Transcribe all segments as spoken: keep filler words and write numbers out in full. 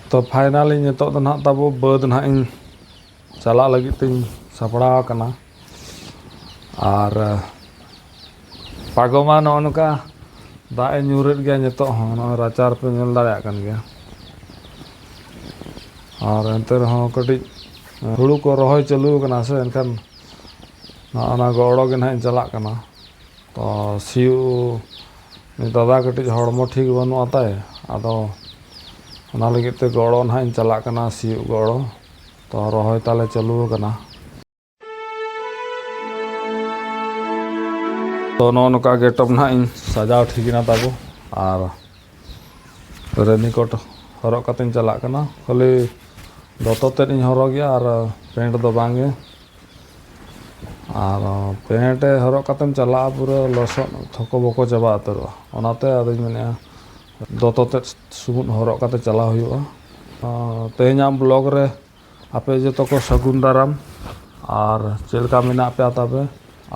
ᱛᱚ finally ᱱᱤᱛᱚᱜ ᱫᱚ ᱱᱟᱦᱟᱜ ᱛᱟᱵᱚ ᱵᱟᱹᱫᱽ ᱱᱟᱦᱟᱜ ᱤᱧ ᱪᱟᱞᱟᱜ ᱞᱟᱹᱜᱤᱫ ᱛᱤᱧ ᱥᱟᱯᱲᱟᱣ ᱟᱠᱟᱱᱟ᱾ ᱟᱨ ᱯᱟᱜᱚ ᱢᱟ ᱱᱚᱜᱼᱚ ᱱᱚᱝᱠᱟ ᱫᱟᱜ ᱮ ᱧᱩᱨᱮᱫ ᱜᱮᱭᱟ ᱱᱤᱛᱚᱜ ᱦᱚᱸ, ᱱᱚᱜᱼᱚᱭ ᱨᱟᱪᱟ ᱨᱮᱯᱮ ᱧᱮᱞ ᱫᱟᱲᱮᱭᱟᱜ ᱠᱟᱱ ᱜᱮᱭᱟ᱾ ᱟᱨ ᱮᱱᱛᱮ ᱨᱮᱦᱚᱸ ᱠᱟᱹᱴᱤᱡ ᱦᱩᱲᱩ ᱠᱚ ᱨᱚᱦᱚᱭ ᱪᱟᱹᱞᱩ ᱟᱠᱟᱱᱟ ᱥᱮ, ᱮᱱᱠᱷᱟᱱ ᱱᱚᱜᱼᱚ ᱱᱟ ᱜᱚᱲᱚ ᱜᱮ ᱱᱟᱦᱟᱜ ᱤᱧ ᱪᱟᱞᱟᱜ ᱠᱟᱱᱟ᱾ ᱛᱚ ᱥᱤᱭᱳᱜ ᱩᱱᱤ ᱫᱟᱫᱟ ᱠᱟᱹᱴᱤᱡ ᱦᱚᱲᱢᱚ ᱴᱷᱤᱠ ᱵᱟᱹᱱᱩᱜᱼᱟ ᱛᱟᱭ, ᱟᱫᱚ ᱚᱱᱟ ᱞᱟᱹᱜᱤᱫ ᱛᱮ ᱜᱚᱲᱚ ᱱᱟᱦᱟᱜ ᱤᱧ ᱪᱟᱞᱟᱜ ᱠᱟᱱᱟ, ᱥᱤᱭᱳᱜ ᱜᱚᱲᱚ᱾ ᱛᱚ ᱨᱚᱦᱚᱭ ᱛᱟᱞᱮ ᱪᱟᱹᱞᱩ ᱟᱠᱟᱱᱟ᱾ ᱛᱚ ᱱᱚᱜᱼᱚ ᱱᱚᱝᱠᱟ ᱜᱮᱴᱟᱯ ᱱᱟᱦᱟᱜ ᱤᱧ ᱥᱟᱡᱟᱣ ᱴᱷᱤᱠ ᱮᱱᱟ ᱛᱟᱵᱚ, ᱟᱨ ᱨᱮᱱᱤᱠᱳᱴ ᱦᱚᱨᱚᱜ ᱠᱟᱛᱮᱧ ᱪᱟᱞᱟᱜ ᱠᱟᱱᱟ᱾ ᱠᱷᱟᱹᱞᱤ ᱫᱚᱛᱚ ᱛᱮᱫ ᱤᱧ ᱦᱚᱨᱚᱜᱮᱜᱼᱟ ᱟᱨ ᱯᱮᱱᱴ ᱫᱚ ᱵᱟᱝ ᱜᱮ᱾ ᱟᱨ ᱯᱮᱱᱴ ᱦᱚᱨᱚᱜ ᱠᱟᱛᱮᱢ ᱪᱟᱞᱟᱜᱼᱟ, ᱯᱩᱨᱟᱹ ᱞᱚᱥᱚᱫ ᱛᱷᱚᱠᱚ ᱵᱚᱠᱚ ᱪᱟᱵᱟ ᱩᱛᱟᱹᱨᱚᱜᱼᱟ᱾ ᱚᱱᱟᱛᱮ ᱟᱫᱚᱧ ᱢᱮᱱᱮᱫᱼᱟ ᱫᱚᱛᱚ ᱛᱮᱫ ᱥᱩᱢᱩᱫ ᱦᱚᱨᱚᱜ ᱠᱟᱛᱮ ᱪᱟᱞᱟᱣ ᱦᱩᱭᱩᱜᱼᱟ᱾ ᱟᱨ ᱛᱮᱦᱮᱧᱟᱜ ᱵᱞᱚᱜ ᱨᱮ ᱟᱯᱮ ᱡᱚᱛᱚ ᱠᱚ ᱥᱟᱹᱜᱩᱱ ᱫᱟᱨᱟᱢ᱾ ᱟᱨ ᱪᱮᱫ ᱞᱮᱠᱟ ᱢᱮᱱᱟᱜ ᱯᱮᱭᱟ ᱛᱟᱯᱮ?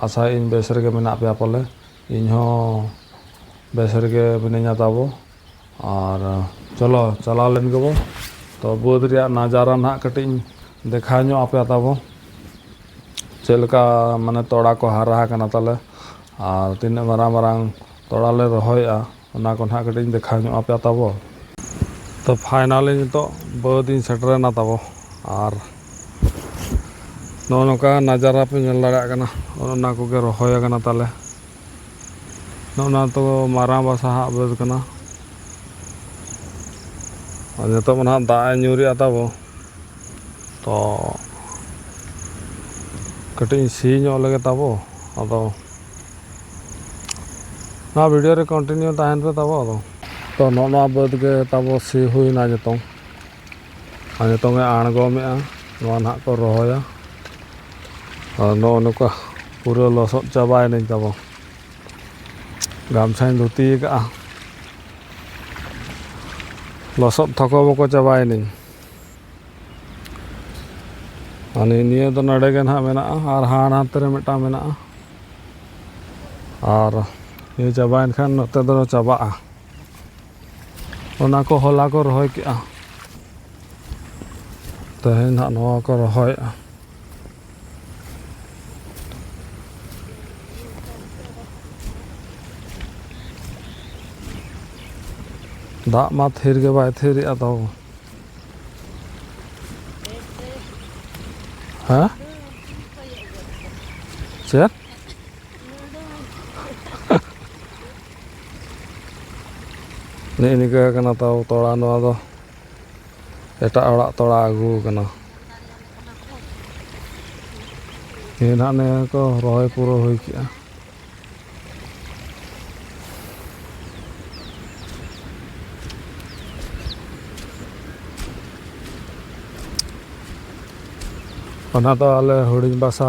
ᱟᱥᱟᱭᱟᱹᱧ ᱵᱮᱥ ᱨᱮᱜᱮ ᱢᱮᱱᱟᱜ ᱯᱮᱭᱟ ᱯᱟᱞᱮ᱾ ᱤᱧ ᱦᱚᱸ ᱵᱮᱥ ᱨᱮᱜᱮ ᱢᱤᱱᱟᱹᱧᱟ ᱛᱟᱵᱚ᱾ ᱟᱨ ᱪᱚᱞᱚ ᱪᱟᱞᱟᱣ ᱞᱮᱱ ᱜᱮᱵᱚ᱾ ᱛᱚ ᱵᱟᱹᱫᱽ ᱨᱮᱭᱟᱜ ᱱᱟᱡᱟᱨᱟ ᱱᱟᱦᱟᱜ ᱠᱟᱹᱴᱤᱡ ᱤᱧ ᱫᱮᱠᱷᱟᱣ ᱧᱚᱜ ᱟᱯᱮᱭᱟ ᱛᱟᱵᱚ, ᱪᱮᱫ ᱞᱮᱠᱟ ᱢᱟᱱᱮ ᱛᱚᱲᱟ ᱠᱚ ᱦᱟᱨᱟ ᱟᱠᱟᱱᱟ ᱛᱟᱞᱮ, ᱟᱨ ᱛᱤᱱᱟᱹᱜ ᱢᱟᱨᱟᱝ ᱢᱟᱨᱟᱝ ᱛᱚᱲᱟ ᱞᱮ ᱨᱚᱦᱚᱭᱮᱜᱼᱟ, ᱚᱱᱟ ᱠᱚ ᱱᱟᱦᱟᱜ ᱠᱟᱹᱴᱤᱡ ᱤᱧ ᱫᱮᱠᱷᱟᱣ ᱧᱚᱜ ᱟᱯᱮᱭᱟ ᱛᱟᱵᱚ᱾ ᱛᱚ finally ᱱᱤᱛᱚᱜ ᱵᱟᱹᱫᱽ ᱤᱧ ᱥᱮᱴᱮᱨᱮᱱᱟ ᱛᱟᱵᱚ, ᱟᱨ ᱱᱚᱜᱼᱚ ᱱᱚᱝᱠᱟ ᱱᱟᱡᱟᱨᱟ ᱯᱮ ᱧᱮᱞ ᱫᱟᱲᱮᱭᱟᱜ ᱠᱟᱱᱟ᱾ ᱚᱱᱟ ᱠᱚᱜᱮ ᱨᱚᱦᱚᱭ ᱟᱠᱟᱱᱟ ᱛᱟᱞᱮ᱾ ᱱᱚᱜᱼᱚ ᱱᱟ ᱛᱚ ᱢᱟᱨᱟᱝ ᱵᱟᱥᱟ ᱦᱟᱸᱜ ᱵᱟᱹᱫᱽ ᱠᱟᱱᱟ᱾ ᱟᱨ ᱱᱤᱛᱚᱜ ᱢᱟ ᱱᱟᱦᱟᱜ ᱫᱟᱜ ᱮ ᱧᱩᱨᱮᱜᱼᱟ ᱛᱟᱵᱚ, ᱛᱚ ᱠᱟᱹᱴᱤᱡ ᱤᱧ ᱥᱤ ᱧᱚᱜ ᱞᱮᱜᱮ ᱛᱟᱵᱚ᱾ ᱟᱫᱚ ᱱᱚᱣᱟ ᱵᱷᱤᱰᱤᱭᱳ ᱨᱮ continue ᱛᱟᱦᱮᱱ ᱯᱮ ᱛᱟᱵᱚ᱾ ᱟᱫᱚ ᱛᱚ ᱱᱚᱜᱼᱚ ᱱᱚᱣᱟ ᱵᱟᱹᱫᱽ ᱜᱮ ᱛᱟᱵᱚ ᱥᱤ ᱦᱩᱭᱱᱟ ᱱᱤᱛᱚᱝ᱾ ᱟᱨ ᱱᱤᱛᱚᱝ ᱮ ᱟᱬᱜᱚᱢᱮᱜᱼᱟ, ᱱᱚᱣᱟ ᱱᱟᱦᱟᱜ ᱠᱚ ᱨᱚᱦᱚᱭᱟ᱾ ᱟᱨ ᱱᱚᱜᱼᱚ ᱱᱚᱝᱠᱟ ᱯᱩᱨᱟᱹ ᱞᱚᱥᱚᱫ ᱪᱟᱵᱟᱭᱮᱱᱟᱹᱧ ᱛᱟᱵᱚ᱾ ᱜᱟᱢᱪᱷᱟᱧ ᱫᱷᱩᱛᱤ ᱟᱠᱟᱫᱼᱟ, ᱞᱚᱥᱚᱫ ᱛᱷᱚᱠᱚ ᱵᱚᱠᱚ ᱪᱟᱵᱟᱭᱮᱱᱟᱹᱧ᱾ ᱟᱨ ᱱᱤᱭᱟᱹ ᱫᱚ ᱱᱚᱰᱮ ᱜᱮ ᱱᱟᱦᱟᱜ ᱢᱮᱱᱟᱜᱼᱟ, ᱟᱨ ᱦᱟᱱᱟ ᱦᱟᱱᱛᱮ ᱨᱮ ᱢᱤᱫᱴᱟᱝ ᱢᱮᱱᱟᱜᱼᱟ᱾ ᱟᱨ ᱱᱤᱭᱟᱹ ᱪᱟᱵᱟᱭᱮᱱ ᱠᱷᱟᱱ ᱱᱚᱛᱮ ᱫᱚ ᱪᱟᱵᱟᱜᱼᱟ᱾ ᱚᱱᱟ ᱠᱚ ᱦᱚᱞᱟ ᱠᱚ ᱨᱚᱦᱚᱭ ᱠᱮᱜᱼᱟ᱾ ᱛᱮᱦᱮᱧ ᱱᱟᱦᱟᱜ ᱱᱚᱣᱟ ᱠᱚ ᱨᱚᱦᱚᱭᱮᱫᱼᱟ᱾ ᱫᱟᱜ ᱢᱟ ᱛᱷᱤᱨ ᱜᱮ ᱵᱟᱭ ᱛᱷᱤᱨᱮᱜᱼᱟ ᱛᱟᱵᱚ᱾ ᱦᱮᱸ? ᱪᱮᱫ? ᱱᱮᱜᱼᱮ ᱱᱤᱝᱠᱟᱹ ᱠᱟᱱᱟ ᱛᱟᱵᱚ ᱛᱚᱲᱟ᱾ ᱱᱚᱣᱟ ᱫᱚ ᱮᱴᱟᱜ ᱦᱚᱲᱟᱜ ᱛᱚᱲᱟ ᱟᱹᱜᱩ ᱠᱟᱱᱟ᱾ ᱱᱤᱭᱟᱹ ᱱᱟᱦᱟᱜ ᱱᱤᱭᱟᱹ ᱠᱚ ᱨᱚᱦᱚᱭ ᱯᱩᱨᱟᱹᱣ ᱦᱩᱭ ᱠᱮᱜᱼᱟ᱾ ᱚᱱᱟ ᱫᱚ ᱟᱞᱮ ᱦᱩᱰᱤᱧ ᱵᱟᱥᱟ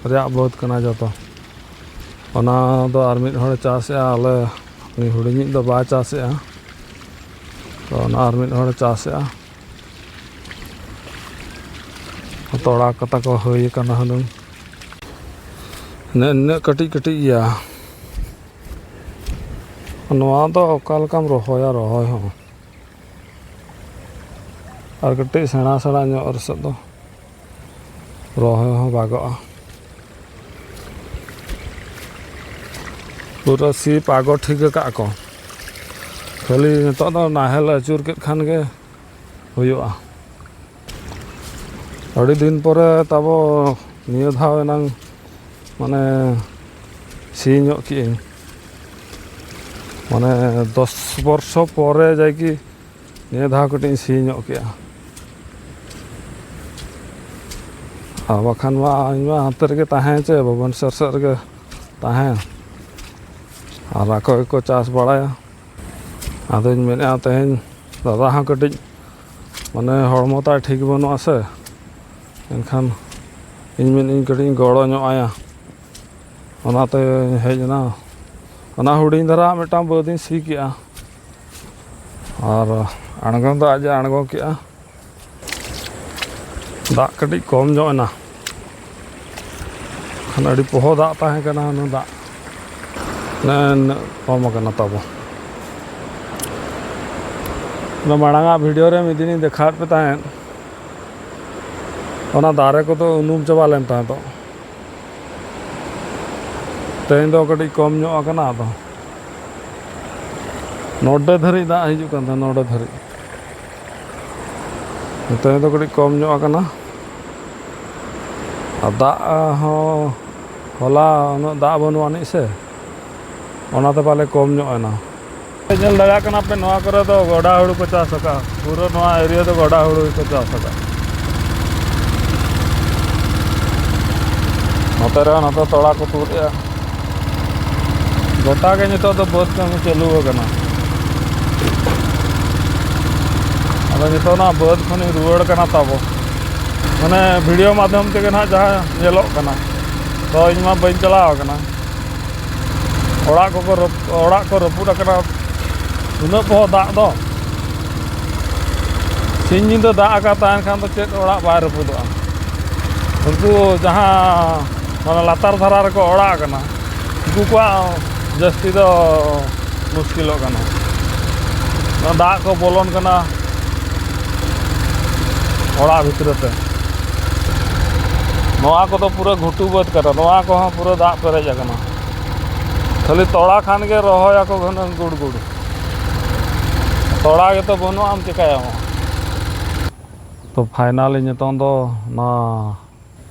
ᱨᱮᱭᱟᱜ ᱵᱟᱹᱫᱽ ᱠᱟᱱᱟ ᱡᱚᱛᱚ᱾ ᱚᱱᱟ ᱫᱚ ᱟᱨ ᱢᱤᱫ ᱦᱚᱲᱮ ᱪᱟᱥᱮᱜᱼᱟ, ᱟᱞᱮ ᱩᱱᱤ ᱦᱩᱰᱤᱧᱤᱡ ᱫᱚ ᱵᱟᱭ ᱪᱟᱥᱮᱜᱼᱟ᱾ ᱛᱚ ᱚᱱᱟ ᱟᱨ ᱢᱤᱫ ᱦᱚᱲᱮ ᱪᱟᱥᱮᱜᱼᱟ᱾ ᱛᱚᱲᱟ ᱠᱚ ᱛᱟᱠᱚ ᱦᱩᱭ ᱟᱠᱟᱱᱟ ᱦᱩᱱᱟᱹᱝ᱾ ᱱᱤᱱᱟᱹᱜ ᱠᱟᱹᱴᱤᱡ ᱠᱟᱹᱴᱤᱡ ᱜᱮᱭᱟ᱾ ᱱᱚᱣᱟ ᱫᱚ ᱚᱠᱟ ᱞᱮᱠᱟᱢ ᱨᱚᱦᱚᱭᱟ, ᱨᱚᱦᱚᱭ ᱦᱚᱸ᱾ ᱟᱨ ᱠᱟᱹᱴᱤᱡ ᱥᱮᱬᱟ ᱥᱮᱬᱟ ᱧᱚᱜ ᱨᱮᱥᱮᱫ ᱫᱚ ᱨᱚᱦᱚᱭ ᱦᱚᱸ ᱵᱟᱜᱚᱜᱼᱟ᱾ ᱯᱩᱨᱟᱹ ᱥᱤ ᱯᱟᱜᱚ ᱴᱷᱤᱠ ᱟᱠᱟᱫ ᱠᱚ᱾ ᱠᱷᱟᱹᱞᱤ ᱱᱤᱛᱚᱜ ᱫᱚ ᱱᱟᱦᱮᱞ ᱟᱹᱪᱩᱨ ᱠᱮᱫ ᱠᱷᱟᱱ ᱜᱮ ᱦᱩᱭᱩᱜᱼᱟ᱾ ᱟᱹᱰᱤ ᱫᱤᱱ ᱯᱚᱨᱮ ᱛᱟᱵᱚ ᱱᱤᱭᱟᱹ ᱫᱷᱟᱣ ᱮᱱᱟᱝ ᱢᱟᱱᱮ ᱥᱤ ᱧᱚᱜ ᱠᱮᱜᱼᱟᱹᱧ᱾ ᱢᱟᱱᱮ ᱫᱚᱥ ᱵᱚᱨᱥᱚ ᱯᱚᱨᱮ ᱡᱟᱭᱠᱤ ᱱᱤᱭᱟᱹ ᱫᱷᱟᱣ ᱠᱟᱹᱴᱤᱡ ᱤᱧ ᱥᱤ ᱧᱚᱜ ᱠᱮᱜᱼᱟ᱾ ᱟᱨ ᱵᱟᱠᱷᱟᱱ ᱢᱟ ᱤᱧ ᱢᱟ ᱦᱟᱱᱛᱮ ᱨᱮᱜᱮ ᱛᱟᱦᱮᱸ ᱪᱮ ᱵᱷᱩᱵᱚᱱᱮᱥᱚᱨ ᱥᱮᱫ ᱨᱮᱜᱮ ᱛᱟᱦᱮᱸ᱾ ᱟᱨ ᱟᱠᱚ ᱜᱮᱠᱚ ᱪᱟᱥ ᱵᱟᱲᱟᱭᱟ᱾ ᱟᱫᱚᱧ ᱢᱮᱱᱮᱫᱼᱟ ᱛᱮᱦᱮᱧ ᱫᱟᱫᱟ ᱦᱚᱸ ᱠᱟᱹᱴᱤᱡ ᱢᱟᱱᱮ ᱦᱚᱲᱢᱚ ᱛᱟᱭ ᱴᱷᱤᱠ ᱵᱟᱹᱱᱩᱜᱼᱟ ᱥᱮ, ᱮᱱᱠᱷᱟᱱ ᱤᱧ ᱢᱮᱱᱮᱫᱼᱟᱹᱧ ᱠᱟᱹᱴᱤᱡ ᱤᱧ ᱜᱚᱲᱚ ᱧᱚᱜ ᱟᱭᱟ᱾ ᱚᱱᱟᱛᱮᱧ ᱦᱮᱡ ᱮᱱᱟ᱾ ᱚᱱᱟ ᱦᱩᱰᱤᱧ ᱫᱷᱟᱨᱟ ᱢᱤᱫᱴᱟᱝ ᱵᱟᱹᱫᱽ ᱤᱧ ᱥᱤ ᱠᱮᱜᱼᱟ᱾ ᱟᱨ ᱟᱬᱜᱚᱢ ᱫᱚ ᱟᱡ ᱮ ᱟᱬᱜᱚ ᱠᱮᱜᱼᱟ᱾ ᱫᱟᱜ ᱠᱟᱹᱴᱤᱡ ᱠᱚᱢ ᱧᱚᱜ ᱮᱱᱟ᱾ ᱠᱷᱟᱱ ᱟᱹᱰᱤ ᱯᱚᱦᱚ ᱫᱟᱜ ᱛᱟᱦᱮᱸ ᱠᱟᱱᱟ, ᱚᱱᱟ ᱫᱟᱜ ᱱᱮ-, ᱱᱤᱱᱟᱹᱜ ᱠᱚᱢ ᱟᱠᱟᱱᱟ ᱛᱟᱵᱚ᱾ ᱚᱱᱟ ᱢᱟᱲᱟᱝ ᱟᱜ video ᱨᱮ ᱢᱤᱫ ᱫᱤᱱᱤᱧ ᱫᱮᱠᱷᱟᱣᱟᱫ ᱯᱮ ᱛᱟᱦᱮᱸᱫ, ᱚᱱᱟ ᱫᱟᱨᱮ ᱠᱚᱫᱚ ᱩᱱᱩᱢ ᱪᱟᱵᱟ ᱞᱮᱱ ᱛᱟᱦᱮᱸ ᱫᱚ᱾ ᱛᱮᱦᱮᱧ ᱫᱚ ᱠᱟᱹᱴᱤᱡ ᱠᱚᱢ ᱧᱚᱜ ᱟᱠᱟᱱᱟ᱾ ᱟᱫᱚ ᱱᱚᱰᱮ ᱫᱷᱟᱹᱨᱤᱡ ᱫᱟᱜ ᱦᱤᱡᱩᱜ ᱠᱟᱱ ᱛᱟᱦᱮᱸᱫ, ᱱᱚᱰᱮ ᱫᱷᱟᱹᱨᱤᱡ᱾ ᱛᱮᱦᱮᱧ ᱫᱚ ᱠᱟᱹᱴᱤᱡ ᱠᱚᱢ ᱧᱚᱜ ᱟᱠᱟᱱᱟ᱾ ᱟᱨ ᱫᱟᱜ ᱦᱚᱸ ᱦᱚᱞᱟ ᱩᱱᱟᱹᱜ ᱫᱟᱜ ᱵᱟᱹᱱᱩᱜ ᱟᱹᱱᱤᱡ ᱥᱮ, ᱚᱱᱟᱛᱮ ᱯᱟᱞᱮ ᱠᱚᱢ ᱧᱚᱜ ᱮᱱᱟ᱾ ᱧᱮᱞ ᱫᱟᱲᱮᱭᱟᱜ ᱠᱟᱱᱟ ᱯᱮ, ᱱᱚᱣᱟ ᱠᱚᱨᱮ ᱫᱚ ᱜᱚᱰᱟ ᱦᱩᱲᱩ ᱠᱚ ᱪᱟᱥ ᱟᱠᱟᱫᱼᱟ᱾ ᱯᱩᱨᱟᱹ ᱱᱚᱣᱟ ᱮᱨᱤᱭᱟ ᱫᱚ ᱜᱚᱰᱟ ᱦᱩᱲᱩ ᱜᱮᱠᱚ ᱪᱟᱥ ᱟᱠᱟᱫᱼᱟ᱾ ᱱᱚᱛᱮ ᱨᱮᱦᱚᱸ ᱱᱚᱛᱮ ᱛᱚᱲᱟ ᱠᱚ ᱛᱩᱫ ᱮᱫᱼᱟ᱾ ᱜᱚᱴᱟ ᱜᱮ ᱱᱤᱛᱚᱜ ᱫᱚ ᱵᱟᱹᱫᱽ ᱠᱟᱹᱢᱤ ᱪᱟᱹᱞᱩ ᱟᱠᱟᱱᱟ᱾ ᱟᱫᱚ ᱱᱤᱛᱚᱜ ᱱᱚᱣᱟ ᱵᱟᱹᱫᱽ ᱠᱷᱚᱱᱤᱧ ᱨᱩᱣᱟᱹᱲ ᱠᱟᱱᱟ ᱛᱟᱵᱚ, ᱢᱟᱱᱮ ᱵᱷᱤᱰᱤᱭᱳ ᱢᱟᱫᱽᱫᱷᱚᱢ ᱛᱮᱜᱮ ᱱᱟᱦᱟᱜ ᱡᱟᱦᱟᱸ ᱧᱮᱞᱚᱜ ᱠᱟᱱᱟ᱾ ᱛᱚ ᱤᱧ ᱢᱟ ᱵᱟᱹᱧ ᱪᱟᱞᱟᱣ ᱟᱠᱟᱱᱟ᱾ ᱚᱲᱟᱜ ᱠᱚᱠᱚ ᱨᱟᱹᱯ-, ᱚᱲᱟᱜ ᱠᱚ ᱨᱟᱹᱯᱩᱫ ᱟᱠᱟᱱᱟ᱾ ᱩᱱᱟᱹᱜ ᱵᱚᱦᱚᱜ ᱫᱟᱜ ᱫᱚ᱾ ᱥᱤᱧ ᱧᱤᱫᱟᱹ ᱫᱟᱜ ᱟᱠᱟ ᱛᱟᱦᱮᱱ ᱠᱷᱟᱱ ᱫᱚ ᱪᱮᱫ ᱚᱲᱟᱜ ᱵᱟᱭ ᱨᱟᱹᱯᱩᱫᱚᱜᱼᱟ? ᱩᱱᱠᱩ ᱡᱟᱦᱟᱸ ᱢᱟᱱᱮ ᱞᱟᱛᱟᱨ ᱫᱷᱟᱨᱟ ᱨᱮᱠᱚ ᱚᱲᱟᱜ ᱟᱠᱟᱱᱟ, ᱩᱱᱠᱩ ᱠᱚᱣᱟᱜ ᱡᱟᱹᱥᱛᱤ ᱫᱚ ᱢᱩᱥᱠᱤᱞᱚᱜ ᱠᱟᱱᱟ᱾ ᱚᱱᱟ ᱫᱟᱜ ᱠᱚ ᱵᱚᱞᱚᱱ ᱠᱟᱱᱟ ᱚᱲᱟᱜ ᱵᱷᱤᱛᱨᱤ ᱛᱮ᱾ ᱱᱚᱣᱟ ᱠᱚᱫᱚ ᱯᱩᱨᱟᱹ ᱜᱷᱩᱴᱩ ᱵᱟᱹᱫᱽ ᱠᱟᱱᱟ, ᱱᱚᱣᱟ ᱠᱚᱦᱚᱸ ᱯᱩᱨᱟᱹ ᱫᱟᱜ ᱯᱮᱨᱮᱡ ᱟᱠᱟᱱᱟ᱾ ᱠᱷᱟᱹᱞᱤ ᱛᱚᱲᱟ ᱠᱷᱟᱱ ᱜᱮ ᱨᱚᱦᱚᱭᱟᱠᱚ ᱜᱷᱟᱹᱱᱟᱹᱝ ᱜᱩᱲ ᱜᱩᱲ᱾ ᱛᱚᱲᱟ ᱜᱮᱛᱚ ᱵᱟᱹᱱᱩᱜᱼᱟ, ᱟᱢ ᱪᱤᱠᱟᱹᱭᱟᱢ? ᱛᱚ finally ᱱᱤᱛᱚᱝ ᱫᱚ ᱱᱚᱣᱟ,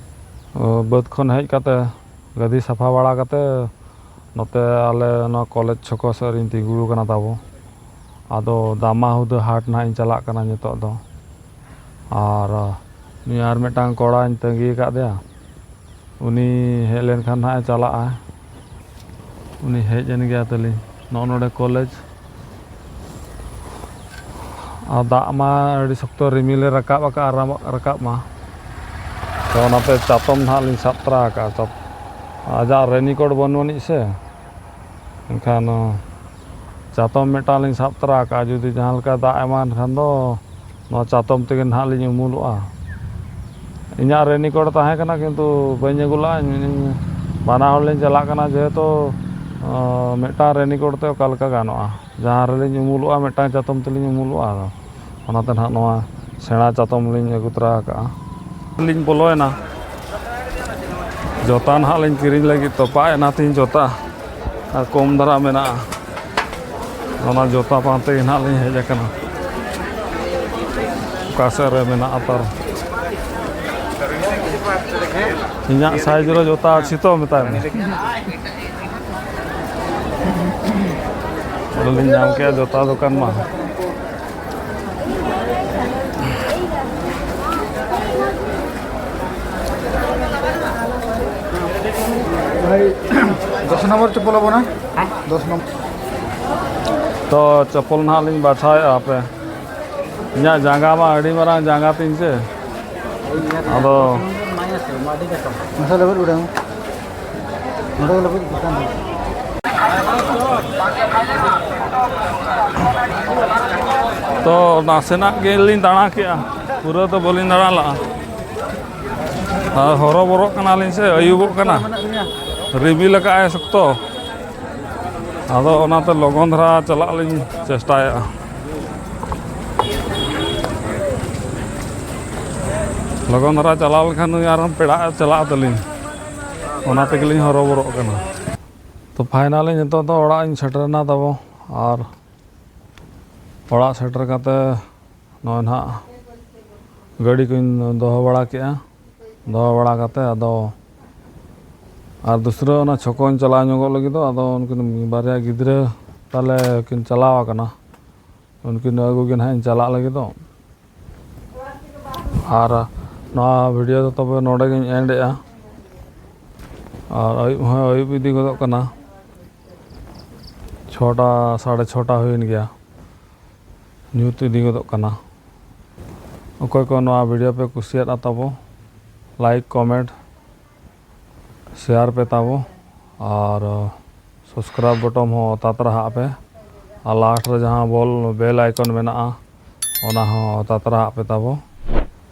ᱚ, ᱵᱟᱹᱫᱽ ᱠᱷᱚᱱ ᱦᱮᱡ ᱠᱟᱛᱮ, ᱜᱟᱹᱫᱤ ᱥᱟᱯᱷᱟ ᱵᱟᱲᱟ ᱠᱟᱛᱮ, ᱱᱚᱛᱮ ᱟᱞᱮ ᱱᱚᱣᱟ ᱠᱚᱞᱮᱡᱽ ᱪᱷᱚᱠᱚ ᱥᱮᱫ ᱨᱤᱧ ᱛᱤᱸᱜᱩ ᱟᱠᱟᱱᱟ ᱛᱟᱵᱚ᱾ ᱟᱫᱚ ᱫᱟᱢᱟ ᱦᱩᱫᱟᱹ ᱦᱟᱴ ᱱᱟᱦᱟᱜ ᱤᱧ ᱪᱟᱞᱟᱜ ᱠᱟᱱᱟ ᱱᱤᱛᱚᱜ ᱫᱚ᱾ ᱟᱨ ᱱᱩᱭ ᱟᱨ ᱢᱤᱫᱴᱟᱝ ᱠᱚᱲᱟᱧ ᱛᱟᱺᱜᱤ ᱟᱠᱟᱫᱮᱭᱟ, ᱩᱱᱤ ᱦᱮᱡ ᱞᱮᱱᱠᱷᱟᱱ ᱱᱟᱦᱟᱜ ᱮ ᱪᱟᱞᱟᱜᱼᱟ᱾ ᱩᱱᱤ ᱦᱮᱡ ᱮᱱ ᱜᱮᱭᱟ ᱛᱟᱹᱞᱤᱧ᱾ ᱱᱚᱜᱼᱚ ᱱᱚᱰᱮ ᱠᱚᱞᱮᱡᱽ᱾ ᱟᱨ ᱫᱟᱜ ᱢᱟ ᱟᱹᱰᱤ ᱥᱚᱠᱛᱚ ᱨᱤᱢᱤᱞᱮ ᱨᱟᱠᱟᱵ ᱟᱠᱟᱫᱼᱟ, ᱨᱟᱢ-, ᱨᱟᱠᱟᱵ ᱢᱟ᱾ ᱛᱚ ᱚᱱᱟᱛᱮ ᱪᱟᱛᱚᱢ ᱱᱟᱦᱟᱜ ᱞᱤᱧ ᱥᱟᱵ ᱛᱚᱨᱟ ᱟᱠᱟᱫᱼᱟ᱾ ᱪᱟᱛ-, ᱟᱡᱟᱜ raincoat ᱵᱟᱹᱱᱩᱜ ᱟᱹᱱᱤᱡ ᱥᱮ, ᱮᱱᱠᱷᱟᱱ, ᱚ, ᱪᱟᱛᱚᱢ ᱢᱤᱫᱴᱟᱝ ᱞᱤᱧ ᱥᱟᱵ ᱛᱚᱨᱟ ᱟᱠᱟᱫᱼᱟ᱾ ᱡᱩᱫᱤ ᱡᱟᱦᱟᱸ ᱞᱮᱠᱟ ᱫᱟᱜ ᱮᱢᱟᱱ ᱠᱷᱟᱱ ᱫᱚ ᱱᱚᱣᱟ ᱪᱟᱛᱚᱢ ᱛᱮᱜᱮ ᱱᱟᱦᱟᱜ ᱞᱤᱧ ᱩᱢᱩᱞᱚᱜᱼᱟ᱾ ᱤᱧᱟᱹᱜ raincoat ᱛᱟᱦᱮᱸ ᱠᱟᱱᱟ, ᱠᱤᱱᱛᱩ ᱵᱟᱹᱧ ᱟᱹᱜᱩ ᱞᱟᱜᱼᱟ᱾ ᱤᱧ, ᱤᱧ ᱵᱟᱱᱟ ᱦᱚᱲ ᱞᱤᱧ ᱪᱟᱞᱟᱜ ᱠᱟᱱᱟ, ᱡᱮᱦᱮᱛᱩ, ᱚ, ᱢᱤᱫᱴᱟᱝ raincoat ᱛᱮ ᱚᱠᱟ ᱞᱮᱠᱟ ᱜᱟᱱᱚᱜᱼᱟ? ᱡᱟᱦᱟᱸ ᱨᱮᱞᱤᱧ ᱩᱢᱩᱞᱚᱜᱼᱟ, ᱢᱤᱫᱴᱟᱝ ᱪᱟᱛᱚᱢ ᱛᱮᱞᱤᱧ ᱩᱢᱩᱞᱚᱜᱼᱟ᱾ ᱟᱫᱚ ᱚᱱᱟᱛᱮ ᱱᱟᱦᱟᱜ ᱱᱚᱣᱟ ᱥᱮᱬᱟ ᱪᱟᱛᱚᱢ ᱞᱤᱧ ᱟᱹᱜᱩ ᱛᱚᱨᱟ ᱟᱠᱟᱫᱼᱟ᱾ ᱞᱤᱧ ᱵᱚᱞᱚᱭᱮᱱᱟ᱾ ᱡᱚᱛᱟ ᱱᱟᱦᱟᱜ ᱞᱤᱧ ᱠᱤᱨᱤᱧ ᱞᱟᱹᱜᱤᱫ, ᱛᱚᱯᱟᱜ ᱮᱱᱟ ᱛᱤᱧ ᱡᱚᱛᱟ, ᱟᱨ ᱠᱚᱢ ᱫᱷᱟᱨᱟ ᱢᱮᱱᱟᱜᱼᱟ᱾ ᱚᱱᱟ ᱡᱚᱛᱟ ᱯᱟᱱᱛᱮ ᱜᱮ ᱱᱟᱦᱟᱜ ᱞᱤᱧ ᱦᱮᱡ ᱟᱠᱟᱱᱟ᱾ ᱚᱠᱟ ᱥᱮᱫ ᱨᱮ ᱢᱮᱱᱟᱜᱼᱟ ᱛᱟᱨ? ᱤᱧᱟᱹᱜ ᱥᱟᱭᱤᱡᱽ ᱨᱮ ᱡᱚᱛᱟ ᱟᱪᱪᱷᱤ ᱛᱚ, ᱢᱮᱛᱟᱭ ᱢᱮ᱾ ᱚᱸᱰᱮ ᱞᱤᱧ ᱧᱟᱢ ᱠᱮᱜᱼᱟ ᱡᱚᱛᱟ ᱫᱚᱠᱟᱱ ᱢᱟ᱾ ᱵᱷᱟᱭ, ᱫᱚᱥ ᱱᱚᱢᱵᱚᱨ ᱪᱚᱯᱚᱞ ᱟᱵᱚᱱᱟ᱾ ᱫᱚᱥ ᱱᱚᱢᱵᱚᱨ᱾ ᱛᱚ, ᱪᱚᱯᱚᱞ ᱱᱟᱦᱟᱜ ᱞᱤᱧ ᱵᱟᱪᱷᱟᱣᱮᱫᱼᱟ ᱦᱟᱯᱮ᱾ ᱤᱧᱟᱹᱜ ᱡᱟᱸᱜᱟ ᱢᱟ ᱟᱹᱰᱤ ᱢᱟᱨᱟᱝ ᱡᱟᱸᱜᱟ ᱛᱤᱧ ᱥᱮ᱾ ᱟᱫᱚ ᱢᱟᱥᱮ ᱞᱮᱵᱮᱫ ᱩᱰᱟᱹᱝ᱾ ᱱᱚᱰᱮ ᱜᱮ ᱞᱮᱵᱮᱫ ᱵᱚᱛᱟᱢ᱾ ᱛᱚ, ᱱᱟᱥᱮᱱᱟᱜ ᱜᱮᱞᱤᱧ ᱫᱟᱬᱟ ᱠᱮᱜᱼᱟ, ᱯᱩᱨᱟᱹ ᱫᱚ ᱵᱟᱹᱞᱤᱧ ᱫᱟᱬᱟ ᱞᱟᱜᱼᱟ᱾ ᱟᱨ ᱦᱚᱨᱚᱵᱚᱨᱚᱜ ᱠᱟᱱᱟᱞᱤᱧ ᱥᱮ, ᱟᱹᱭᱩᱵᱚᱜ ᱠᱟᱱᱟ, ᱨᱤᱢᱤᱞ ᱟᱠᱟᱜᱼᱟᱭ ᱥᱚᱠᱛᱚ᱾ ᱟᱫᱚ ᱚᱱᱟᱛᱮ ᱞᱚᱜᱚᱱ ᱫᱷᱟᱨᱟ ᱪᱟᱞᱟᱜ ᱞᱤᱧ ᱪᱮᱥᱴᱟᱭᱮᱫᱼᱟ᱾ ᱞᱚᱜᱚᱱ ᱫᱷᱟᱨᱟ ᱪᱟᱞᱟᱣ ᱞᱮᱠᱷᱟᱱ ᱱᱩᱭ ᱟᱨᱦᱚᱸ ᱯᱮᱲᱟᱜ ᱮ ᱪᱟᱞᱟᱜ ᱛᱟᱹᱞᱤᱧ, ᱚᱱᱟ ᱛᱮᱜᱮᱞᱤᱧ ᱦᱚᱨᱚᱵᱚᱨᱚᱜ ᱠᱟᱱᱟ᱾ ᱛᱚ, finally ᱱᱤᱛᱚᱜ ᱫᱚ ᱚᱲᱟᱜ ᱤᱧ ᱥᱮᱴᱮᱨᱮᱱᱟ ᱛᱟᱵᱚ᱾ ᱟᱨ ᱚᱲᱟᱜ ᱥᱮᱴᱮᱨ ᱠᱟᱛᱮ ᱱᱚᱜᱼᱚᱭ ᱱᱟᱦᱟᱜ ᱜᱟᱹᱰᱤ ᱠᱚᱧ ᱫᱚᱦᱚ ᱵᱟᱲᱟ ᱠᱮᱜᱼᱟ᱾ ᱫᱚᱦᱚ ᱵᱟᱲᱟ ᱠᱟᱛᱮ ᱟᱫᱚ ᱟᱨ ᱫᱩᱥᱨᱟᱹ ᱚᱱᱟ ᱪᱷᱚᱠᱚᱧ ᱪᱟᱞᱟᱣ ᱧᱚᱜᱚᱜ ᱞᱟᱹᱜᱤᱫᱚᱜ᱾ ᱟᱫᱚ ᱩᱱᱠᱤᱱ ᱵᱟᱨᱭᱟ ᱜᱤᱫᱽᱨᱟᱹ ᱛᱟᱞᱮ ᱠᱤᱱ ᱪᱟᱞᱟᱣ ᱟᱠᱟᱱᱟ, ᱩᱱᱠᱤᱱ ᱟᱹᱜᱩ ᱜᱮ ᱱᱟᱦᱟᱜ ᱤᱧ ᱪᱟᱞᱟᱜ ᱞᱟᱹᱜᱤᱫᱚᱜ᱾ ᱟᱨ ᱱᱚᱣᱟ video ᱫᱚ ᱛᱚᱵᱮ ᱱᱚᱰᱮ ᱜᱤᱧ end ᱮᱜᱼᱟ᱾ ᱟᱨ ᱟᱹᱭᱩᱵ ᱦᱚᱸ ᱟᱹᱭᱩᱵ ᱤᱫᱤ ᱜᱚᱫᱚᱜ ᱠᱟᱱᱟ, ᱪᱷᱚᱴᱟ, ᱥᱟᱲᱮ ᱪᱷᱚᱴᱟ ᱦᱩᱭᱮᱱ ᱜᱮᱭᱟ, ᱧᱩᱛ ᱤᱫᱤ ᱜᱚᱫᱚᱜ ᱠᱟᱱᱟ᱾ ᱚᱠᱚᱭ ᱠᱚ ᱱᱚᱣᱟ video ᱯᱮ ᱠᱩᱥᱤᱭᱟᱫᱼᱟ ᱛᱟᱵᱚ, like, comment, share ᱯᱮ ᱛᱟᱵᱚ, ᱟᱨ subscribe button ᱦᱚᱸ ᱚᱛᱟ ᱛᱚᱨᱟ ᱦᱟᱜ ᱯᱮ, ᱟᱨ last ᱨᱮ ᱡᱟᱦᱟᱸ ball, bell icon ᱢᱮᱱᱟᱜᱼᱟ, ᱚᱱᱟ ᱦᱚᱸ ᱚᱛᱟ ᱛᱚᱨᱟ ᱦᱟᱜ ᱯᱮ ᱛᱟᱵᱚ᱾